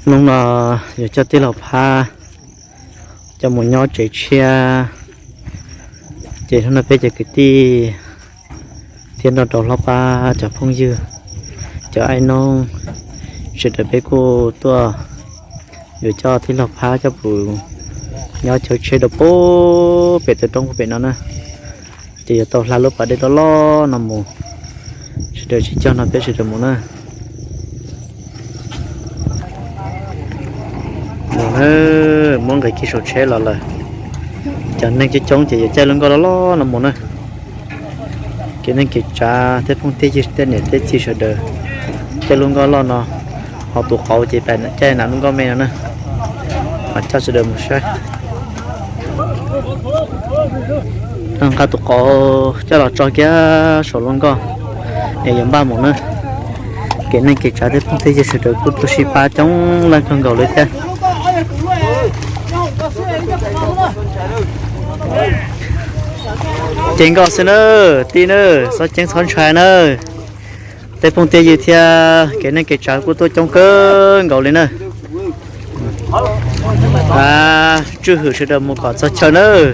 Hnub no yuav coj tij laug Phab coj mus nyob tsev tshiab, ces hnub no peb cov kwv tij thiab nrog rau hlob Pab cov phooj ywg, cov aib noob, sawv daws peb kuj tuaj yuav coj tij laug Phab coj mus nyob chaw tsheb rau pem toj roob pem no na. Ces yuav tau hla lub pas dej loj loj no mus, sawv daws sib cog no peb sawv daws mus na. Mus na, muab nqis kiag saum tsheb los lawm. Cov neeg coob coob ces yuav caij lub nkoj loj loj no mus na. Kev neej kev tsav tej phooj tej ywg tej niam tej txiv sawv daws caij lub nkoj loj no, ho tus qauv ces caij nav lub nkoj me no na. Ho coj sawv daws mus saib. Nqa tus qauv coj los tso kiag saum lub nkoj es yuav npaj mus na. Kev neej kev tsav tej phooj tej ywg sawv daws kuj tuaj sib pab coob leej kawg nkaus li thiab. Ceev nkoj xwb na, tij na, txhob ceeb txhob ntshai na. Tej phooj tej ywg thiab kev neej kev tsav kuj tuaj coob kawg nkaus li na. Tswj hwm sawv daws mus kom txog chaw nawb.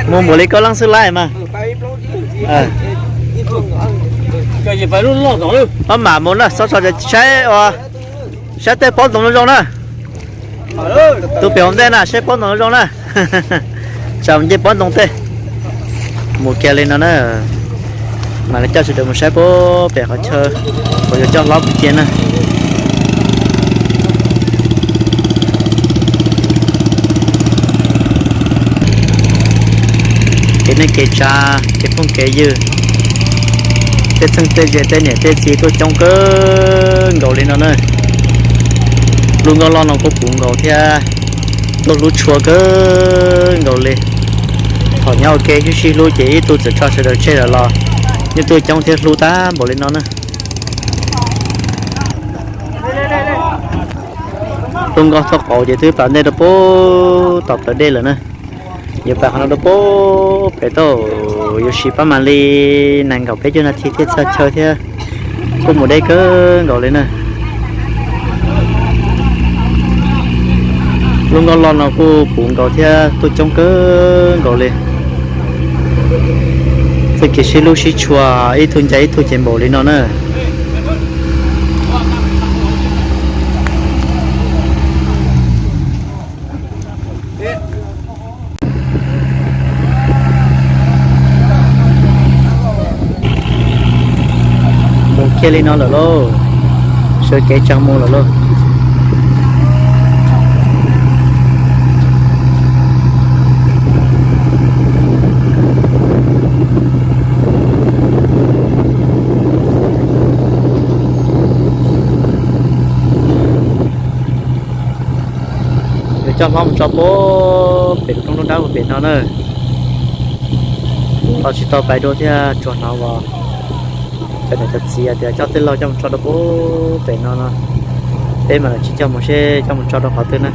Mus npaum li koj leej xwb laij mas. Ob mam mus na, txhob tso saib ua, saib tej pob ntoo zoo zoo na. Tus pem hauv ntej na, saib pob ntoo zoo zoo na. Tsam nce pob ntoo tej. Mus kiag li no na, mam li coj sawv daws mus saib puag pem qhov chaw uas yuav coj hlob mus cia na. Kev neej kev tsav, kev phooj kev ywg, tej txheej tej ze tej niam tej txiv tuaj coob kawg nkaus li no na. Lub nkoj loj no kuj puv nkaus thiab, tuaj hlub tshua kawg nkaus li. Thaum nyob ua ke sib sib hlub ces ib tug txawm tso sawv daws tseg lawm los yeej tuaj coob thiab hlub tag npaum li no na. Lub nkoj thauj qauv ces twb plam ntej rau puag tom plawv dej lawm na. Yuav pais qhov no rau puag pem tau, yuav siv pab mam li nees nkaum peb caug nas this thiaj txog chaw thiab. Kuj mus deb kawg nkaus li na. Lub nkoj loj no kuj puv nkaus thiab tuaj coob kawg nkaus li. Txoj kev sib hlub sib tshua ib tug ncaim ib tug ces npaum li no na. Mus kiag li no lawm lauj, sawv kev tsaa mus lawm lauj. Yuav coj hlob mus tso puag pem lub roob dawb dawb puag pem no na. Tau tsis tau pais dua thiab tsuas hnov uas cov niam cov txiv tias coj tij laug coj mus tso rau puag pem no no. Peb mam li sib cog mus seb coj mus tso rau qhov twg na.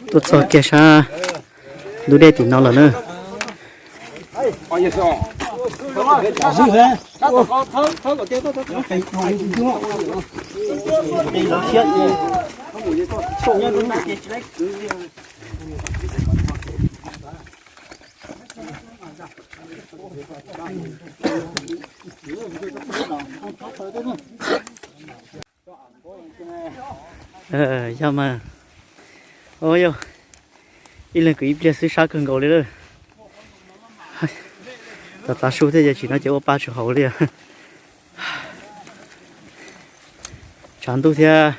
Tuaj txog kiag sab ntug dej tim no lawm na. Yog mas, yog ib leeg kwv ib pliag xwb sab kawg nkaus li lawm. Tav su thiab ces tsim no ces ua pa tsis haum li. Tshav ntuj thiab,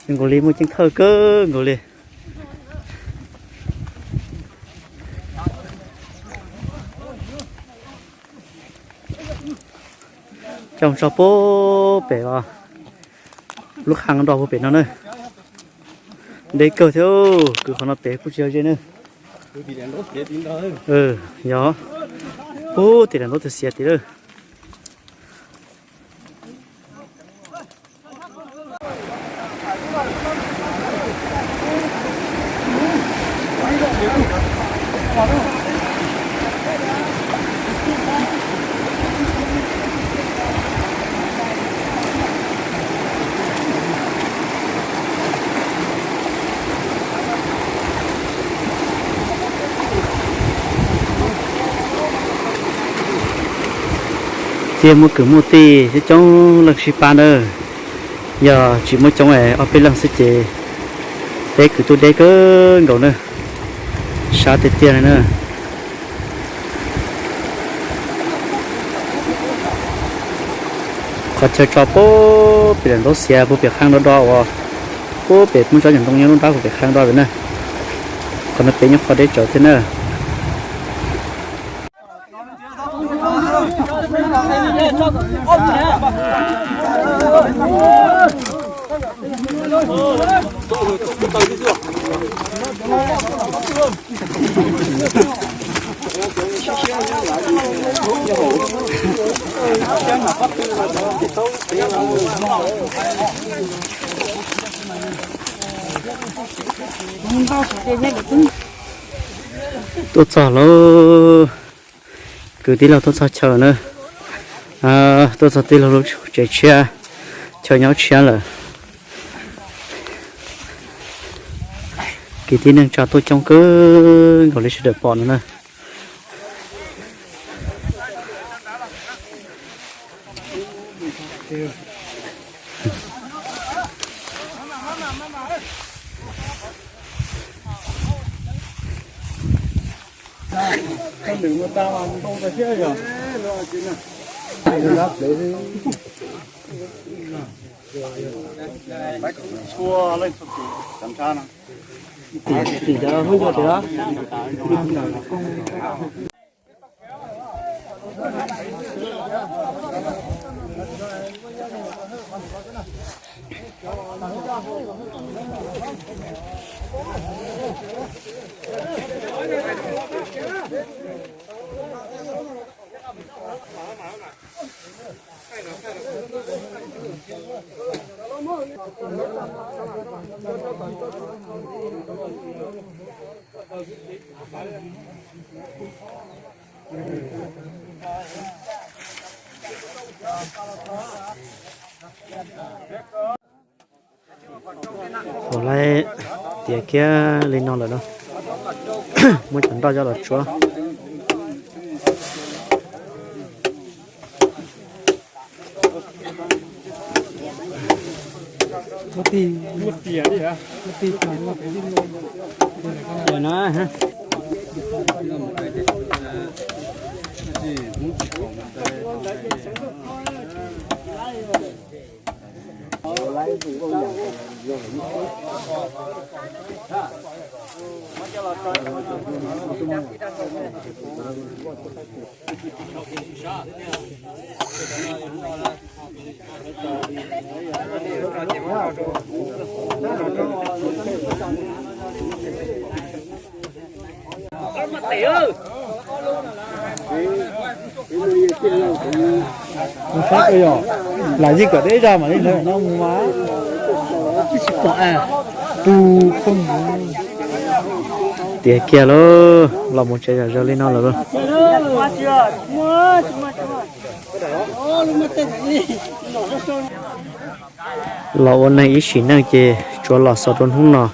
zoo nkaus li muaj ceeb thawj kawg nkaus li. Coj tso puag pem os, lub qhov nroj puag pem no na. Deb kawg thiab, kwv qhov no pem kuj tsis yog ze na. Yog, puag tim daim ntaub xiav tid lawm. Thiaj muaj kwv muaj tij thiab coob leej sib pab nawb. Yog tsis muaj coob es ob peb leej xwb ces peb kwv tuaj deb kawg nkaus na, sab tiag tiag li na. Qhov chaw tso puag pem daim ntaub xiav puag pem qhov do do uas puag pem muaj tsob nyuam ntoo nyob lub nrab puag pem qhov do pem na. Qhov no pem nyob qhov deb tsawv thiab na. Tuaj txog lauj, kwv tij laug tuaj txog chaw na. Tuaj txog tij laug lub tsev tshiab, chaw nyob tshiab lawm. Kwv tij neej tsa tuaj coob kawg nkaus li sawv daws pom no na. Thaum lawv tiav kiag li no lawm no, muab cov nroj coj los tsuab. Lam yeej kom deb zaj mam li ntawd no mus mas. Tiav kiag lauj, los mus tsev zam zaws li no lawm lauj. Los ua neeg ib sim neej ces tsuas los xaus rau hnub no.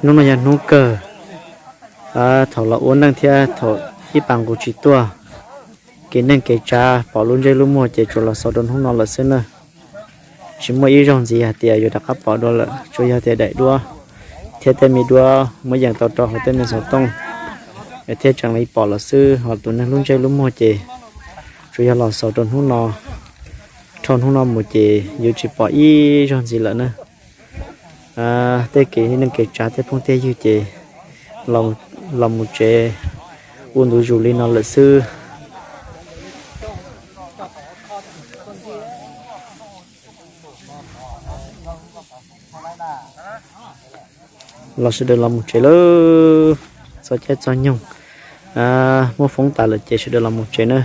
Hnub no yog hnub kawg. Thaum los ua neej thiab thaum ib pas nqus tsis tuaj, kev neej kev tsav pom lub ntsej lub muag ces tsuas los xaus rau hnub no lawm xwb na. Tsis muaj ib zaug ntxiv hais tias yuav rov qab pom dua lawm, tsuas yog tias daim duab thiab tej me duab muab yees tau rau hauv tej me xov tooj, thiaj tseem li pom lawm xwb, ho tus neeg lub ntsej lub muag ces tsuas yog los xaus rau hnub no, dhau hnub no mus ces yuav tsis pom ib zaug ntxiv lawm na. Tej kev neej kev tsav tej phooj tej ywg ces los mus tsev ua ntu zus li no lawm xwb. Los sawv daws los mus tsev lawm, txog caij txog nyoog, muaj foob tas lawm ces sawv daws los mus tsev na.